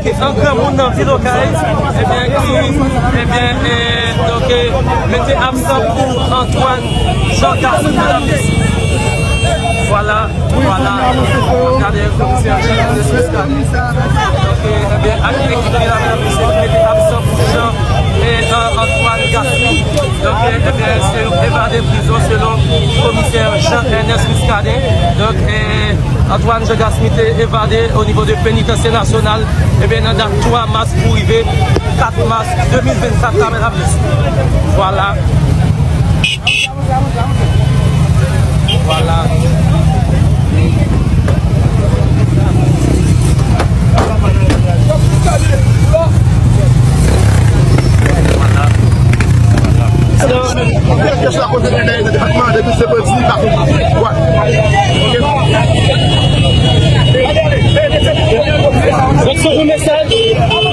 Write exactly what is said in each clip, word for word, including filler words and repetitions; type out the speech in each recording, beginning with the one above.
An granmoun nan vil Okay, ebyen, ki, ebyen, eh, donk, eh, mete absan pou Antoine Jean Gasmé. Vwala, vwala. Gade komisè Jean Ernest Muscadin. Donk, eh, ebyen, ak ekip li la, medam, mesye, ki mete absan pou Jean, eh, An-, Antoine Gasmé. Donk, eh, ebyen, se yon evade prizon selon komisè Jean Ernest Muscadin. Donk, eh, Antoine Jean Gasmé te evade o nivo de Penitansye Nasyonal, ebyen, nan dat twa mas pou rive kat mas de mil vennkat la, medam, mesye. Vwala. Vwala. Vwala. Vwala. Donk, se yon mesaj,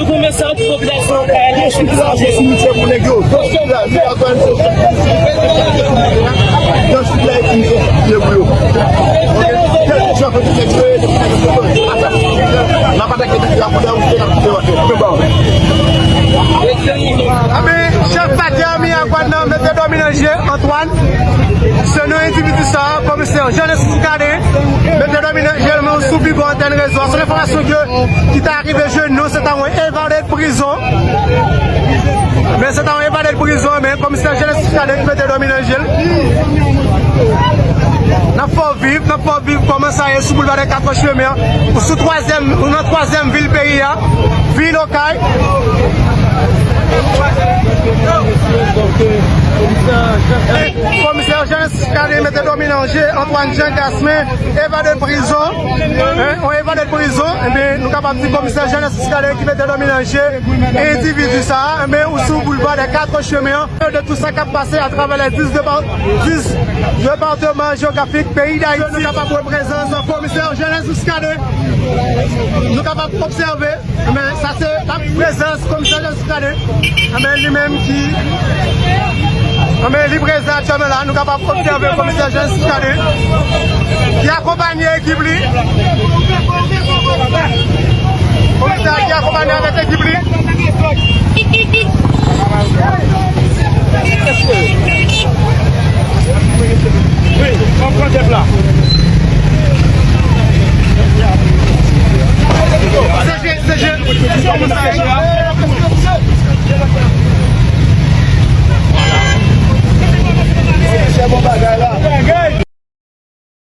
yon mesaj pou popilasyon Okay. N ap atake nèg yo a koulè wout yo, n ap kite yo atè. Yo ba. Amen. Chèf patya Miragwàn nan mete dòmi nan je Antoine. Se non endividi sa a, komisè Jean Ernest Muscadin mete dòmi nan je l, men sou pi gwo antèn rezo a. Se yon enfòmasyon ke, ki ta rive jwenn nou, se ta yon evade prizon. Men se ta yon evade prizon, men komisè Jean Ernest Muscadin ki mete dòmi nan je l. N ap fè w viv, n ap fè w viv kòman sa ye sou boulva dè Katran Chemen an, ou sou twazyèm, ou nan twazyèm vil peyi a, vil Okay. Komisè Jean Ernest Muscadin mete dòmi nan je Antoine Jean Gasmé, evade prizon. Hein, on evade prizon, ebyen, nou kapab di komisè Jean Ernest Muscadin ki mete dòmi nan je endividi sa a, ebyen, ou sou boulva dè Katran Chemen an. De tout sa k ap pase atravè lè dis depatman, dis depatman jewografik peyi Dayiti. Nou kapab wè prezans komisè Jean Ernest Muscadin. Nou kapab obsève, men sa se la prezans komisè Jean Ernest Muscadin. Men li menm ki, men li prezan aktyèlman la, nou kapab obsève komisè Jean Ernest Muscadin ki akonpanye ekip li. Komisè ki akonpanye avèk ekip li.